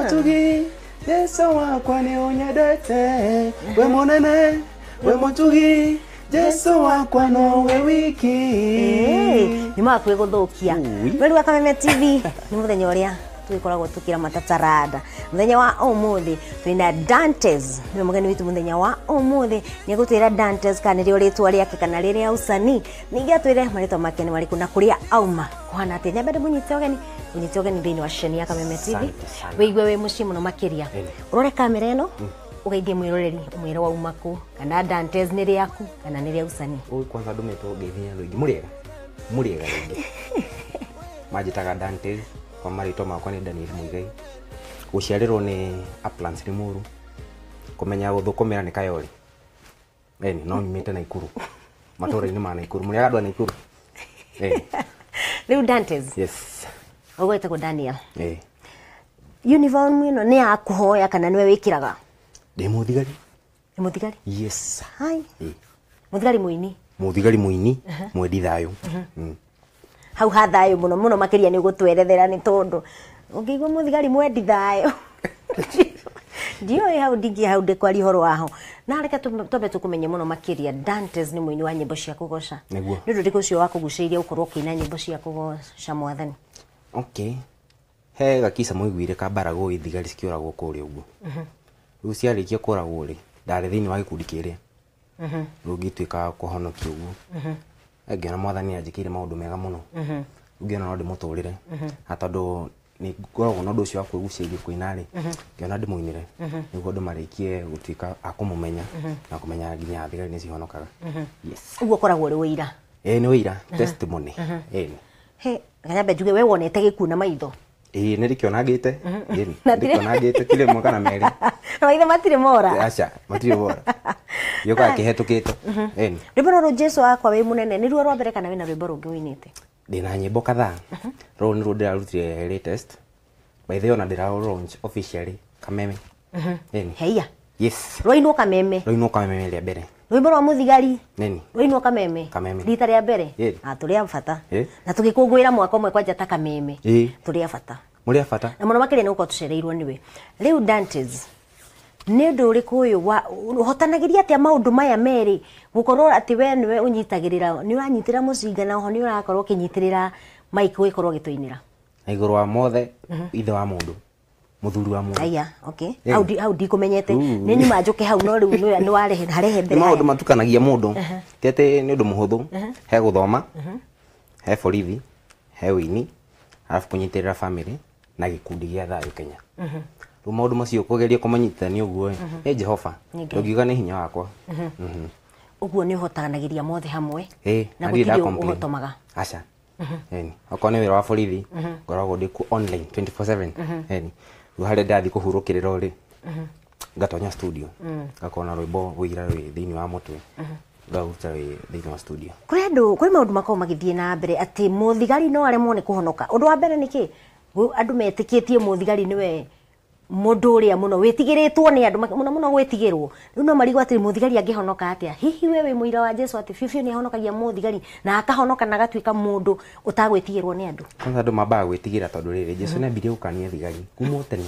Mũtugi, Jesu wakwa nĩ ũnyendete. Wĩ mũnene, wĩ mũtugi, Jesu wakwa nowe wiki. Nĩ makuĩ gũthũkia. Ui. Mweri wa Kameme TV nĩ mũthenya ũrĩa tũgĩkoragwo tũkĩramata taranda. Mũthenya wa ũmũthĩ twĩna Dantes, nĩwe mũgeni witũ mũthenya wa ũmũthĩ. Nĩ egũtwĩra Dantes kana nĩrĩo rĩtwa rĩake kana rĩrĩa usanii, ningĩ atwĩre marĩtwa make nĩ marĩkũ na kũrĩa auma kũhana atĩa. Nyambe ndĩmũnyite ũgeni, mũnyite ũgeni thĩinĩ wa ceceni ya Kameme TV. Asante sana. Wĩigue wĩ mũciĩ mũno makĩria. Ĩni. Ũrore kamera ĩno, ũgeithie mwĩroreri, ũmwĩre wauma kũ, kana Dantes nĩ rĩaku kana nĩ rĩa usanii. Ũyũ kwanza ndũmĩtwo ngeithia andũ aingĩ. Mũrĩega? Mũrĩega rĩngĩ. Manjĩtaga Dante, kwa marĩtwa makwa nĩ Daniel Muigai. Gũciarĩrwo nĩ Uplands Limuru. Kũmenya gũthũkũmĩra nĩ Kayole. Ĩni, no nyumĩte Naikuru. Matũũra-inĩ ma Naikuru. Mũrĩega andũ a Naikuru? Ĩni. Rĩu Dantes, Yes. ũguo wĩtagwo Daniel. Ĩĩ. Uniform ĩno nĩ ya kũhoya kana nĩwe wĩkĩraga? Ndĩ mũthigari. Nĩ mũthigari? Yes. Hai. Ĩĩ. Mũthigari mũini. Mũthigari mũini, mwendi thayũ. Hau ha thayũ mũno mũno makĩria nĩ ũgũtwerethera, nĩ tondũ ũngĩigua mũthigari mwendi thayũ, ndiũĩ hau ndingĩ hau ndĩkwaria ũhoro waho. Na reke twambe tũkũmenye mũno makĩria. Dantes nĩ mũini wa nyĩmbo cia kũgoca. Nĩguo. Nĩ ũndũ ũrĩkũ ũcio wakũgucĩrĩria gũkorwo ũkĩina nyĩmbo cia kũgoca Mwathani? Okay. He gakisa mũiguire ka Baragoi, thigari cikĩũragwo kũrĩa ũguo. Rĩu ciarĩkia kũragwo rĩ, ndarĩ thĩinĩ wa gĩkundi kĩrĩa. Rĩu ngĩtuĩka wa kũhonokio ũguo. Ngĩona Mwathani anjĩkĩire maũndũ mega mũno. Rĩu ngĩona no ndĩmũtũrĩre. Na tondũ nĩ ngoragwo na ũndũ ũcio wa kwĩgucĩrĩria kũina rĩ, ngĩona ndĩmũinĩre nĩguo andũ marĩkie gũtuĩka a kũmũmenya na kũmenya nginya thigari nĩ cihonokaga. Yes. Ũguo ũkoragwo ũrĩ ũira? Ĩĩ, nĩ ũira, testimony. Ĩĩ. He kanyambe njuge, we wonete gĩkuũ na maitho? Ĩĩ, nĩ ndĩkĩonangĩte. Ĩĩ, Na ndĩkĩonangĩte ti rĩmwe kana merĩ. Na maitho matirĩ mora? Aca, matirĩ mora. Gĩũkaga kĩhetũkĩte. Ĩni. Rwĩmbo rũrũ, Jesu wakwa wĩ mũnene, nĩ ruo rwa mbere kana wĩna rwĩmbo rũngĩ ũinĩte? Ndĩna nyĩmbo kadhaa. Rũrũ nĩruo ndĩrarutire latest. By the way, ona ndĩra launch officially Kameme. Ĩni. Heia. Yes. Rwainwo Kameme? Rũinwo Kameme rĩa mbere. Rwĩmbo rwa mũthigari? Nĩni. Rwainwo Kameme? Kameme. Rita rĩa mbere? Ĩĩ. Ah, tũrĩ a bata. Ĩĩ. Na tũgĩkũngũĩra mwaka ũmwe kwanja ta Kameme. Ĩĩ. Tũrĩ a bata. Mũrĩ a bata. Na mũno makĩria nĩ gũkorwo tũcereirwo nĩwe. Rĩu Dantes, nĩ ũndũ ũrĩkũ ũyũ wa ũhotanagĩria atĩa maũndũ maya merĩ, gũkorwo atĩ we nĩwe ũnyitagĩrĩra, nĩ ũranyitĩra mũcinga na oho nĩ ũrakorwo ũkĩnyitĩrĩra mike ũgĩkorwo ũgĩtũinĩra? Na igũrũ wa mothe, ithe wa mũndũ, mũthuri wa mũndũ. Aya, okay. Ĩĩ. Hau hau ndikũmenyete. Nĩ nyuma njũke hau, no rĩu nĩ warehe harehe Nĩ mbere maũndũ haya. matukanagia mũndũ. Ti atĩ nĩ ũndũ mũhũthũ. He gũthoma, he borithi, he ũini, arabu kũnyitĩrĩra family na gĩkundi gĩa thayũ Kenya. Rĩu maũndũ macio kũgeria kũmanyitithania ũguo ĩ, nĩ Jehova. Nĩ Ngai. Ndũngiuga nĩ hinya wakwa. Ũguo nĩ ũhotanagĩria mothe hamwe? Ĩĩ, na na ndirĩ gũtirĩ nda-complain. ũhotomaga? Aca. Ĩni. Okorwo nĩ wĩra wa borithi, ngoragwo ndĩ kuo online 24/7. Ĩni. Rĩu harĩa ndĩrathiĩ kũhurũkĩrĩra rĩ, ngatonya studio, ngakorwo na rwĩmbo wĩira rwĩ thĩinĩ wa mũtwe, ngaruta wĩ thĩinĩ wa studio. Kũrĩ andũ, kũrĩ maũndũ makoragwo magĩthiĩ na mbere atĩ mũthigari no aremwo nĩ kũhonoka. Ũndũ wa mbere nĩ kĩ? Andũ metĩkĩtie mũthigari nĩwe mũndũ ũrĩa mũno wĩtigĩrĩtwo nĩ andũ, mũno mũno gwĩtigĩrwo. Rĩu no marigwo atĩ mũthigari angĩhonoka atĩa. Hihi we wĩ mũira wa Jesu atĩ biũ biũ nĩ ahonokagia mũthigari na akahonoka na agatuĩka mũndũ ũtagwĩtigĩrwo nĩ andũ? Kwanza andũ mambaga gwĩtigĩra tondũ rĩrĩ, Jesu nĩ ambirie gũkania thigari kuma o tene.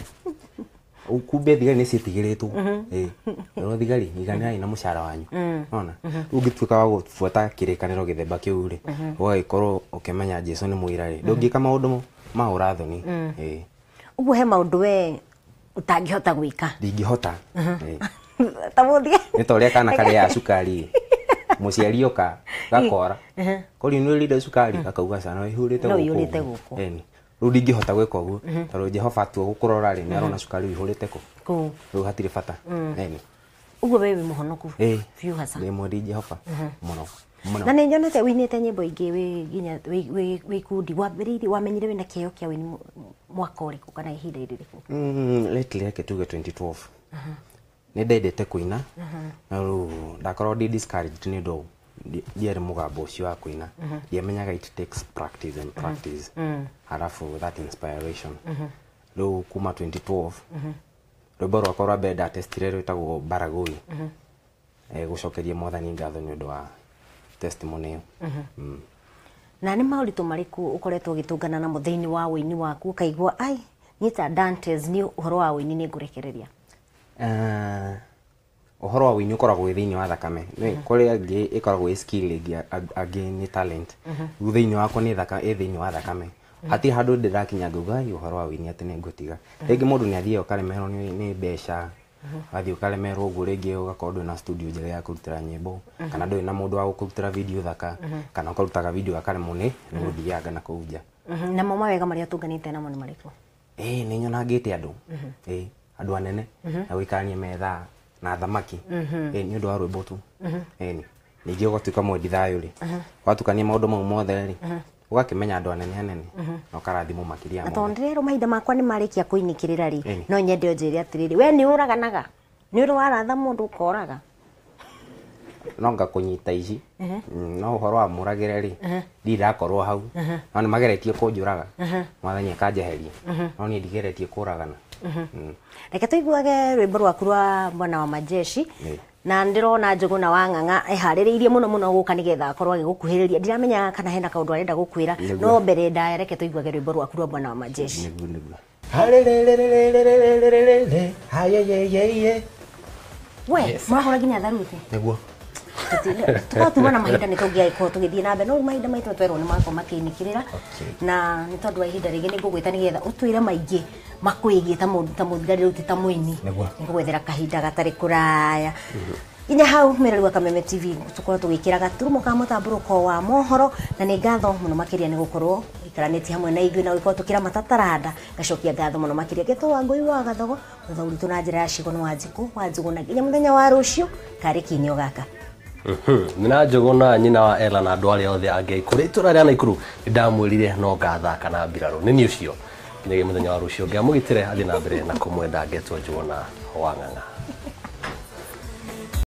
Kumbe thigari nĩ ciĩtigĩrĩtwo. Ĩĩ. Rĩu thigari, iganĩrai na mũcara wanyu. Ona rĩu ũngĩtuĩka wa gũbuata kĩrĩkanĩro gĩthemba kĩu rĩ, ũgagĩkorwo ũkĩmenya Jesu nĩ mũira rĩ, ndũngĩka maũndũ ma ũrathoni. Ĩĩ. Ũguo he maũndũ we ũtangĩhota gwĩka? Ndingĩhota. Ĩĩ. Ta mũthigari? Nĩ ta ũrĩa kana karĩaga cukari, mũciari oka gakora kori nĩ ũrĩire cukari, gakauga ca no ihũrĩte No gũkũ ĩihũrĩte ũguo. gũkũ. Ĩni. Rĩu ndingĩhota gwĩka ũguo tondũ Jehova atua gũkũrora rĩ, nĩ arona cukari ũihũrĩte kũ. Kũu. Rĩu hatirĩ bata. Ĩni. Ũguo we wĩ mũhonoku? Ĩĩ. Biũ hasa? Ndĩ mwendi Jehova mũno mũno. Na nĩ nyonete ũinĩte nyĩmbo ingĩ wĩ nginya wĩ ikundi. Wambĩrĩirie, wamenyire wĩna kĩheo kĩa ũini mwaka ũrĩkũ kana ihinda rĩrĩkũ? Lately reke tuge 2012. Nĩ ndendete kũina, na rĩu ndakorwo ndĩ discouraged nĩ ũndũ ndiarĩ mũgambo ũcio wa kũina. Ndiamenyaga it takes practice and practice, arabu that inspiration. Rĩu kuma 2012, rwĩmbo rwakwa rwa mbere ndatestire rwĩtagwo Baragoi. Gũcokeria Mwathani ngatho nĩ ũndũ wa testimony ĩyo. Na nĩ maũritũ marĩkũ ũkoretwo ũgĩtũngana namo thĩinĩ wa ũini waku ũkaigua ai Nyita Dantes ni ũhoro wa ũini nĩ ngũrekereria. Ũhoro wa ũini ũkoragwo wĩ thĩinĩ wa thakame. Kũrĩ angĩ ĩkoragwo ĩ skill, ĩngĩ angĩ nĩ talent. Rĩu thĩinĩ wakwa nĩ ĩ thĩinĩ wa thakame. Hatirĩ handũ ndĩrakinya ngauga ũhoro wa ũini atĩ nĩ ngũtiga. Rĩngĩ mũndũ nĩ athiaga ũkaremerwo nĩ mbeca, ũgathiĩ ũkaremerwo ũguo, rĩngĩ ũgakorwo ndũrĩ na studio njega ya kũrutĩra nyĩmbo, kana ndũrĩ na mũndũ wa gũkũrutĩra video thaka, kana ũkarutaga video gakaremwo nĩ gũthianga na kũu nja. Namo mawega marĩa ũtũnganĩte namo nĩ marĩkũ? Ĩĩ, nĩ nyonangĩte andũ. Ĩĩ, andũ anene na gũikarania metha na thamaki. Ĩĩ, nĩ ũndũ wa rwĩmbo tu. Ĩĩ, ningĩ ũgatuĩka mwendi thayũ rĩ, watukania maũndũ mau mothe rĩ, ũgakĩmenya andũ anene anene na ũkarathimwo makĩria mothe. Tondũ rĩrĩ mahinda makwa nĩ marĩkia kũinĩkĩrĩra rĩ, no nyende ũnjĩre atĩrĩrĩ, we nĩ ũraganaga? Nĩ ũrĩ waratha mũndũ ũkoraga? No ngakũnyita ici, no ũhoro wa mũragĩre rĩ, ndirĩ ndakorwo hau. No nĩ mageretie kũnjũraga, Mwathani akanjeheria, no niĩ ndigeretie kũragana. Reke tũiguage rwĩmbo rwaku rwa Bwana wa Majeshi. Na ndĩrona Njũgũna wa Ng'ang'a eharĩrĩirie mũno mũno gũka nĩgetha akorwo agĩgũkuhĩrĩria. Ndiramenya kana hena kaũndũ arenda gũkwĩra, no mbere ndaya reke tũiguage rwĩmbo rwaku rwa Bwana wa Majeshi. We, mũrahũra nginya tharuti? Nĩguo. Tukorwo tuma na mahinda nĩ tũngĩagĩkorwo tũgĩthiĩ na mbere, no rĩu mahinda maitũ twerwo nĩ makorwo makĩinĩkĩrĩra, na nĩ tondũ wa ihinda rĩngĩ nĩ ngũgwĩta nĩgetha ũtwĩre maingĩ makwĩgiĩ ta mũthigari rĩu ti ta mũini. Nĩngũgwethera kahinda gatarĩ kũraya. Nginya hau mĩrori wa Kameme TV tũkorwo tũgĩkĩra gaturumo ka mũtambũrũko wa mohoro, na nĩ ngatho mũno makĩria nĩ gũkorwo ikaranĩtie hamwe na ithuĩ na gũkorwo tũkĩramata taranda. Ngacokia ngatho mũno makĩria Getho wa Ngũi wa Gathogo, mũthauri tũ na njĩra ya cigo nĩ Wanjikũ wa Njũgũna. Nginya mũthenya wa rũciũ, karĩ kinio gaka. Nina Njũgũna nyina wa Ella na andũ arĩa othe angĩ kũrĩ itũra rĩa Naikuru nĩndamwĩrire no ngathaka na mbirarũ. Nĩ niĩ ũcio nginyagia mũthenya wa rũciũ. Ngai amũgitĩre athiĩ na mbere na kũmwenda. Ngetwo Njũgũna wa Ng'ang'a.